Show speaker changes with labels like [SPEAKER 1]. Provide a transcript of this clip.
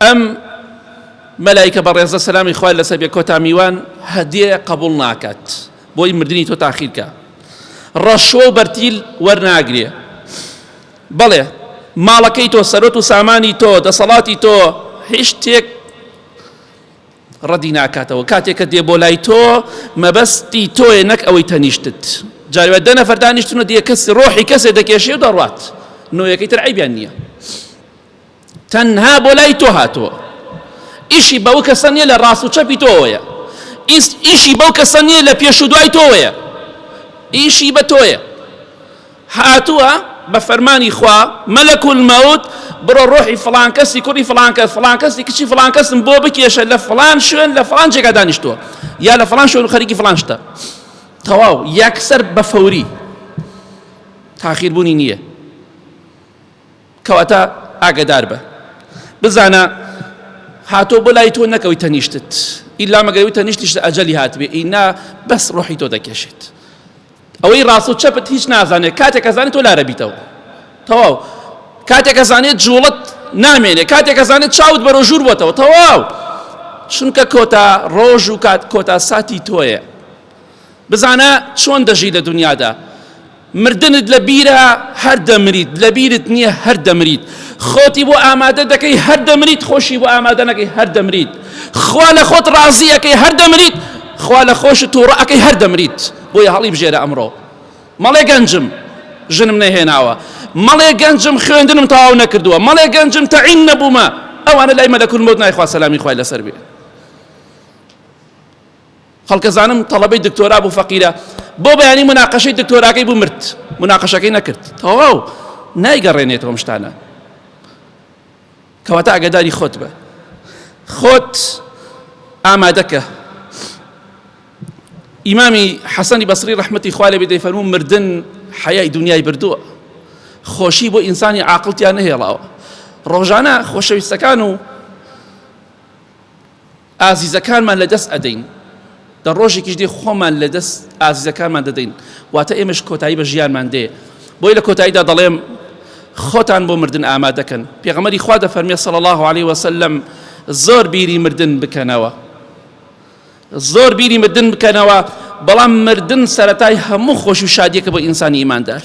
[SPEAKER 1] ئەم مەلایکە بەڕێزە سەلامی خوای لەسەر بێ کۆتا میوان هەدیە قبوڵ ناکات بۆی مردنی تۆ تاخیر کە ڕەشوە و بەرتیل وەرناگرێ بەڵێ ماڵەکەی تۆ سەرۆت و سامانی تۆ دەسەڵاتی تۆ هیچ شتێک ڕەدی ناکاتەوە کاتێک کە دێ بۆ لای تۆ مەبەستی تۆیە نەک ئەوەی تەنیشتت جارێ دە نەفەر دانیشتن و دێ کەس ڕۆحی کەسێ دەکێشێ و دەڕوات نۆیەکەی تر عەیبیان نییە تەنها بۆ لای تۆ هاتووە ئیشی بەو کەسە نییە لە ڕاست و چەپی تۆوەیە ئیشی بەو کەسە نییە لە پێش و دوای تۆوەیە ئیشی بە تۆیە هاتووە بە فەرمانی خوا مەلەک المەوت بڕۆ ڕۆحی فڵان کەسی کوڕی فڵان کەس فڵان کەسی کچی فڵان کەسم بۆ بکێشە لە فڵان شوێن لە فڵان جێگا دانیشتووە یا لە فڵان شوێن خەریکی فڵان شتە تەواو یەکسەر بە فەوری تاخیر بوونی نییە کەواتە ئاگەدار بە بزانە هاتۆ بۆ لای تۆ نەکەوی تەنیشتت ئیلا مەگەوی تەنیشتیش ئەجەلی هاتبێ ئینا بەس ڕۆحی تۆ دەکێشێت ئەوەی ڕاست و چەپت هیچ نازانێت کاتێک ئەزانێت تۆ لارە بیتەوە تەواو کاتێک ئەزانێت جوڵت نامێنێ کاتێک ئەزانێت چاوت بەرەو ژوور بۆتەوە تەواو چونکە کۆتا ڕۆژ و کات کۆتا ساتی تۆیە بزانە چۆن دەژی لە دنیادا مردنت لە بیرە هەر دەمریت لە بیرت نییە هەر دەمریت خۆتی بۆ ئامادە دەکەی هەر دەمریت خۆشی بۆ ئامادە نەکەی هەر دەمریت خوا لە خۆت ڕازی ئەکەی هەر دەمریت خوا لە خۆشت تووڕە ئەکەی هەر دەمریت بۆیە هەڵی بژێرە ئەمڕۆ مەڵێ گەنجم ژنم نەهێناوە مەڵێ گەنجم خوێندنم تەواو نەکردووە مەڵێ گەنجم تەعین نەبوومە ئەوانە لای مەلەکول مەوت نایخوا سەلامی خوای لەسەر بێ خەڵکە زانم تەڵەبەی دکتۆرا بوو فەقیرە بۆ بەیانی مناقەشەی دکتۆراکەی بوو مرد مناقەشەکەی نەکرد تەواو نایگەڕێنێتەوە ئەم شتانە کەواتە ئاگاداری خۆت بە خۆت ئامادەکە ئیمامی حەسەنی بەسری ڕەحمەتی خوا لێ بێ دەیفەرموو مردن حەیای دنیای بردووە خۆشی بۆ ئینسانی عاقڵتیان نەهێڵاوە ڕۆژانە خۆشەویستەکان و ئازیزەکانمان لە دەست ئەدەین دە ڕۆژێکیش دێ خۆمان لە دەست ئازیزەکانمان دەدەین واتە ئێمەش کۆتایی بە ژیانمان دێ بۆی لە کۆتاییدا دەڵێم خۆتان بۆ مردن ئامادەکەن پێغەمبەری خوا دەفەرمێ صلی الله علیه وسلم زۆر بیری مردن بکەنەوە زۆر بیری مردن بکەنەوە بەڵام مردن سەرەتای هەموو خۆشی و شادیەکە بۆ ئینسانی ئیماندار.